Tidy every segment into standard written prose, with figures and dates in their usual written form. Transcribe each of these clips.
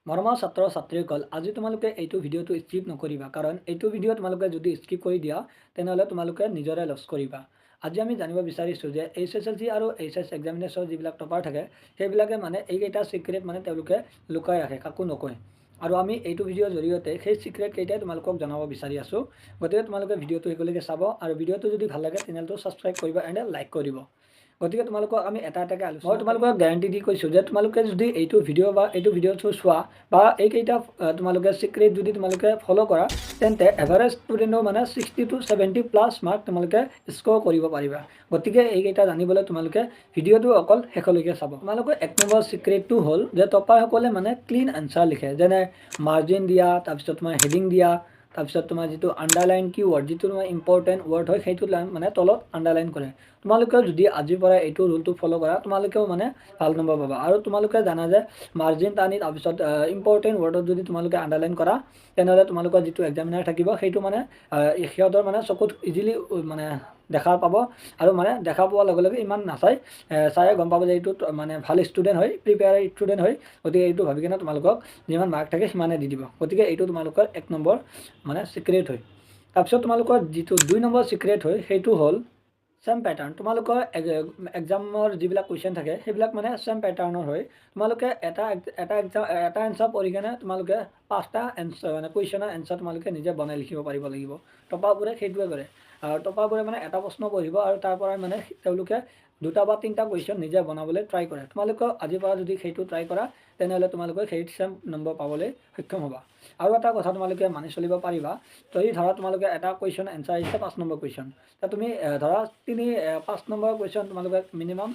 মৰমৰ ছাত্ৰ ছাত্ৰীসকল, আজি তোমালোকে এইটো ভিডিঅ'টো স্কিপ নকৰিবা, কাৰণ এইটো ভিডিঅ' তোমালোকে যদি স্কিপ কৰি দিয়া, তেনেহ'লে তোমালোকে নিজৰে লছ কৰিবা। আজি আমি জানিব বিচাৰিছোঁ যে এইচএছএলচি আৰু এইচএছ এক্সামিনেশ্যনৰ যিবিলাক টপাৰ থাকে, সেইবিলাকে মানে এইকেইটা ছিক্ৰেট মানে তেওঁলোকে লুকাই ৰাখে, কাকো নকয়। আৰু আমি এইটো ভিডিঅ'ৰ জৰিয়তে সেই ছিক্ৰেট কেইটাই তোমালোকক জনাব বিচাৰি আছোঁ। গতিকে তোমালোকে ভিডিঅ'টো শেষলৈকে চাব আৰু ভিডিঅ'টো যদি ভাল লাগে, চেনেলটো ছাবস্ক্ৰাইব কৰিব এণ্ড লাইক কৰিব। গতিকে তোমালোকক আমি এটা এটাকৈ আলোচনা, মই তোমালোকক গেৰাণ্টি দি কৈছোঁ যে তোমালোকে যদি এইটো ভিডিঅ' বা এইটো ভিডিঅ'টো চোৱা বা এইকেইটা তোমালোকে ছিক্ৰেট যদি তোমালোকে ফ'ল' কৰা, তেন্তে এভাৰেজ ষ্টুডেণ্টৰ মানে 60 to 70 plus mark তোমালোকে স্ক'ৰ কৰিব পাৰিবা। গতিকে এইকেইটা জানিবলৈ তোমালোকে ভিডিঅ'টো অকল শেষলৈকে চাব। তোমালোকৰ 1 নম্বৰ ছিক্ৰেটটো হ'ল যে টপাৰসকলে মানে ক্লিন এনচাৰ লিখে, যেনে মাৰ্জিন দিয়া, তাৰপিছত তোমাৰ হেডিং দিয়া, তাৰপিছত তোমাৰ যিটো আণ্ডাৰলাইন কি ৱৰ্ড, যিটো তোমাৰ ইম্পৰ্টেণ্ট ৱৰ্ড হয়, সেইটো মানে তলত আণ্ডাৰলাইন কৰে। তোমালোকেও যদি আজিৰ পৰা এইটো ৰুলটো ফ'ল' কৰা, তোমালোকেও মানে ভাল নম্বৰ পাবা। আৰু তোমালোকে জানা যে মাৰ্জিন টানি তাৰপিছত ইম্পৰ্টেণ্ট ৱৰ্ডত যদি তোমালোকে আণ্ডাৰলাইন কৰা, তেনেহ'লে তোমালোকৰ যিটো এক্সামিনাৰ থাকিব, সেইটো মানে সিহঁতৰ মানে চকুত ইজিলি মানে দেখা পাব আৰু মানে দেখা পোৱাৰ লগে লগে ইমান নাচায়, চায়ে গম পাব যে এইটো মানে ভাল ষ্টুডেণ্ট হয়, প্ৰিপেয়াৰ ষ্টুডেণ্ট হয়। গতিকে এইটো ভাবি কিনে তোমালোকক যিমান মাৰ্ক থাকে সিমানে দি দিব। গতিকে এইটো তোমালোকৰ 1 নম্বৰ মানে ছিক্ৰেট হয়। তাৰপিছত তোমালোকৰ যিটো 2 নম্বৰ ছিক্ৰেট হয়, সেইটো হ'ল ছেম পেটাৰ্ণ। তোমালোকৰ এক্সামৰ যিবিলাক কুৱেশ্যন থাকে, সেইবিলাক মানে ছেম পেটাৰ্ণৰ হয়। তোমালোকে এটা এটা এক্সাম, এটা এনচাৰ পঢ়ি কেনে তোমালোকে পাঁচটা এনচাৰ মানে কুৱেশ্যনৰ এনচাৰ তোমালোকে নিজে বনাই লিখিব পাৰিব লাগিব। টপাৰবোৰে সেইটোৱে কৰে আৰু টপাৰবোৰে মানে এটা প্ৰশ্ন পঢ়িব আৰু তাৰ পৰাই মানে তেওঁলোকে দুটা বা তিনিটা কুৱেশ্যন নিজে বনাবলৈ ট্ৰাই কৰে। তোমালোকেও আজিৰ পৰা যদি সেইটো ট্ৰাই কৰা, তেনেহ'লে তোমালোকে সেই ছেম নম্বৰ পাবলৈ সক্ষম হ'বা। আৰু এটা কথা তোমালোকে মানি চলিব পাৰিবা, যদি ধৰা তোমালোকে এটা কুৱেশ্যন এনচাৰ আহিছে 5 নম্বৰ কুৱেশ্যন, তুমি ধৰা তিনি 5 নম্বৰ কুৱেশ্যন তোমালোকে মিনিমাম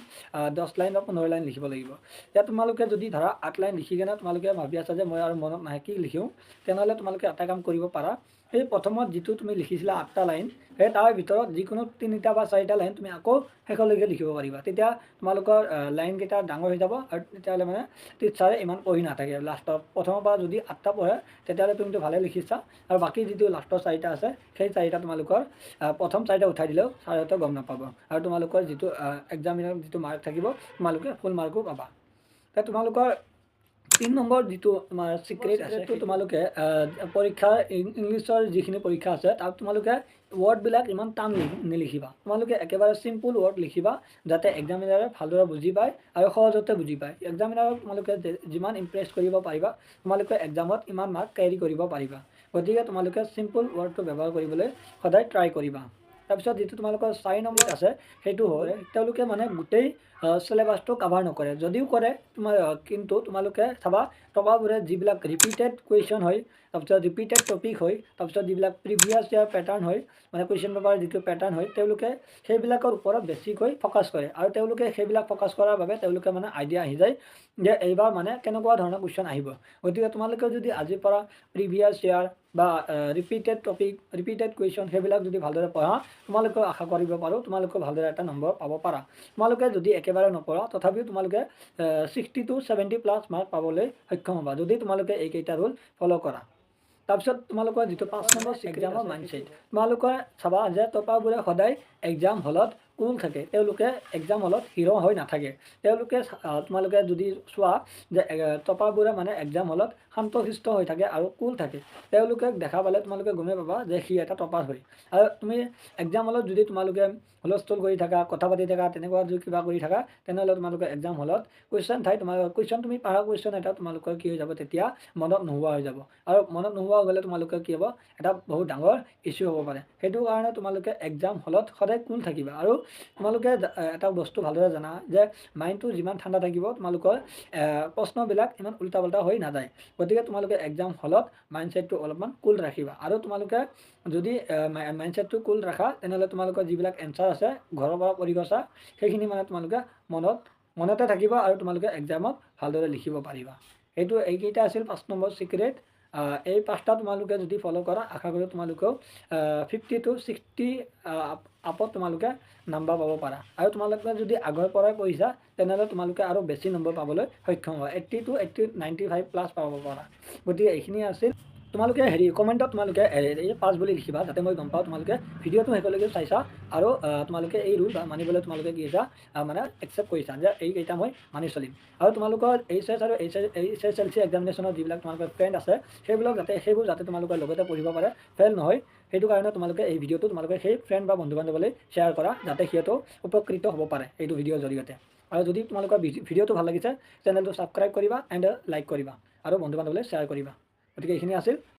10 লাইন বা 15 লাইন লিখিব লাগিব। এতিয়া তোমালোকে যদি ধৰা 8 লাইন লিখি কেনে তোমালোকে ভাবি আছা যে মই আৰু মনত নাহে, কি লিখোঁ, তেনেহ'লে তোমালোকে এটা কাম কৰিব পাৰা। সেই প্ৰথমত যিটো তুমি লিখিছিলা আঠটা লাইন, সেই তাৰ ভিতৰত যিকোনো তিনিটা বা চাৰিটা লাইন তুমি আকৌ শেষলৈকে লিখিব পাৰিবা। তেতিয়া তোমালোকৰ লাইনকেইটা ডাঙৰ হৈ যাব আৰু তেতিয়াহ'লে মানে টিচাৰে ইমান পঢ়ি নাথাকে। লাষ্টত প্ৰথমৰ পৰা যদি আঠটা পঢ়ে, তেতিয়াহ'লে তুমিতো ভালে লিখিছা আৰু বাকী যিটো লাষ্টৰ চাৰিটা আছে, সেই চাৰিটা তোমালোকৰ প্ৰথম চাৰিটা উঠাই দিলেও ছাৰহঁতে গম নাপাব আৰু তোমালোকৰ যিটো এক্সামিনৰ যিটো মাৰ্ক থাকিব, তোমালোকে ফুল মাৰ্কো পাবা। তোমালোকৰ 3 নম্বৰ যিটো তোমাৰ ছিক্ৰেট আছে, সেইটো তোমালোকে পৰীক্ষাৰ ইংলিছৰ যিখিনি পৰীক্ষা আছে, তাত তোমালোকে ৱৰ্ডবিলাক ইমান টান নিলিখিবা। তোমালোকে একেবাৰে চিম্পুল ৱৰ্ড লিখিবা, যাতে এক্সামিনাৰে ভালদৰে বুজি পায় আৰু সহজতে বুজি পায়। এক্সামিনাৰক তোমালোকে যিমান ইমপ্ৰেছ কৰিব পাৰিবা, তোমালোকে এক্সামত ইমান মাৰ্ক কেৰি কৰিব পাৰিবা। গতিকে তোমালোকে চিম্পুল ৱৰ্ডটো ব্যৱহাৰ কৰিবলৈ সদায় ট্ৰাই কৰিবা। তাৰপিছত যিটো তোমালোকৰ 4 নম্বৰ আছে, সেইটো হ'ল তেওঁলোকে মানে গোটেই চিলেবাছটো কাভাৰ নকৰে। যদিও কৰে তোমাৰ, কিন্তু তোমালোকে চাবা, টপাৰবোৰে যিবিলাক ৰিপিটেড কুৱেশ্যন হয়, তাৰপিছত ৰিপিটেড টপিক হয়, তাৰপিছত যিবিলাক প্ৰিভিয়াছ ইয়াৰ পেটাৰ্ণ হয়, মানে কুৱেশ্যন পেপাৰ যিটো পেটাৰ্ণ হয়, তেওঁলোকে সেইবিলাকৰ ওপৰত বেছিকৈ ফ'কাছ কৰে। আৰু তেওঁলোকে সেইবিলাক ফ'কাছ কৰাৰ বাবে তেওঁলোকে মানে আইডিয়া আহি যায় যে এইবাৰ মানে কেনেকুৱা ধৰণৰ কুৱেশ্যন আহিব। গতিকে তোমালোকেও যদি আজিৰ পৰা প্ৰিভিয়াছ ইয়াৰ বা ৰিপিটেড টপিক, ৰিপিটেড কুৱেশ্যন সেইবিলাক যদি ভালদৰে পঢ়া, তোমালোকেও আশা কৰিব পাৰোঁ তোমালোকেও ভালদৰে এটা নম্বৰ পাব পাৰা। তোমালোকে যদি একেবাৰে নপঢ়া, তথাপিও তোমালোকে 60 to 70 plus mark পাবলৈ সক্ষম হ'বা, যদি তোমালোকে এইকেইটা ৰুল ফ'ল' কৰা। তাৰপিছত তোমালোকৰ যিটো 5 নম্বৰ এক্সামৰ মাইণ্ডছেট, তোমালোকৰ চাবা যে টপাৰবোৰে সদায় এক্সাম হলত কুল থাকে। তেওঁলোকে এক্সাম হলত হিৰ' হৈ নাথাকে। তেওঁলোকে তোমালোকে যদি চোৱা যে টপাৰবোৰে মানে এক্সাম হলত শান্তশিষ্ট হৈ থাকে আৰু কুল থাকে। তেওঁলোকে দেখা পালে তোমালোকে গমেই পাবা যে সি এটা টপাৰ হয়। আৰু তুমি এক্সাম হলত যদি তোমালোকে হুলস্থুল কৰি থাকা, কথা পাতি থাকা, তেনেকুৱা যদি কিবা কৰি থাকা, তেনেহ'লে তোমালোকে এক্সাম হলত কুৱেশ্যন ঠাই তোমাৰ কুৱেশ্যন, তুমি পাৰা কুৱেশ্যন এটা তোমালোকৰ কি হৈ যাব তেতিয়া, মনত নোহোৱা হৈ যাব। আৰু মনত নোহোৱা হৈ গ'লে তোমালোকৰ কি হ'ব, এটা বহুত ডাঙৰ ইছ্যু হ'ব পাৰে। সেইটো কাৰণে তোমালোকে এক্সাম হলত সদায় কুল থাকিবা। আৰু তোমালোকে এটা বস্তু ভালদৰে জানা যে মাইণ্ডটো যিমান ঠাণ্ডা থাকিব, তোমালোকৰ প্ৰশ্নবিলাক ইমান উল্টা পাল্টা হৈ নাযায়। গতিকে তোমালোকে এক্সাম হলত মাইণ্ডছেটটো অলপমান কুল ৰাখিবা। আৰু তোমালোকে যদি মাইণ্ডছেটটো কুল ৰাখা, তেনেহ'লে তোমালোকৰ যিবিলাক এনচাৰ আছে, ঘৰৰ পৰা পঢ়ি গৈছা, সেইখিনি মানে তোমালোকে মনতে থাকিব আৰু তোমালোকে এক্সামত ভালদৰে লিখিব পাৰিবা। সেইটো এইকেইটা আছিল 5 নম্বৰ ছিক্ৰেট। এই পাঁচটা তোমালোকে যদি ফ'ল' কৰা, আশা কৰোঁ তোমালোকেও 50 টু 60 আপত তোমালোকে নাম্বাৰ পাব পাৰা। আৰু তোমালোকে যদি আগৰ পৰাই পঢ়িছা, তেনেহ'লে তোমালোকে আৰু বেছি নম্বৰ পাবলৈ সক্ষম হয়, 80 to 80 95 plus পাব পাৰা। গতিকে এইখিনি আছিল। তোমালোকে হেৰি কমেণ্টত তোমালোকে এই পাছ বুলি লিখিবা, যাতে মই গম পাওঁ তোমালোকে ভিডিঅ'টো শেষলৈকে চাইছা আৰু তোমালোকে এই ৰুল মানিবলৈ তোমালোকে কি কৰিছা, মানে একচেপ্ট কৰিছা যে এইকেইটা মই মানি চলিম। আৰু তোমালোকৰ এইচ এছ আৰু এইচ এছ এল চি এক্সামিনেশ্যনত যিবিলাক তোমালোকৰ ফ্ৰেণ্ড আছে, সেইবিলাক যাতে সেইবোৰ যাতে তোমালোকৰ লগতে পঢ়িব পাৰে, ফেইল নহয়, সেইটো কাৰণে তোমালোকে এই ভিডিঅ'টো তোমালোকে সেই ফ্ৰেণ্ড বা বন্ধু বান্ধৱলৈ শ্বেয়াৰ কৰা, যাতে সিহঁতেও উপকৃত হ'ব পাৰে এইটো ভিডিঅ'ৰ জৰিয়তে। আৰু যদি তোমালোকৰ ভিডিঅ'টো ভাল লাগিছে, চেনেলটো ছাবস্ক্ৰাইব কৰিবা এণ্ড লাইক কৰিবা আৰু বন্ধু বান্ধৱলৈ শ্বেয়াৰ কৰিবা। গতিকে এইখিনি আছিল।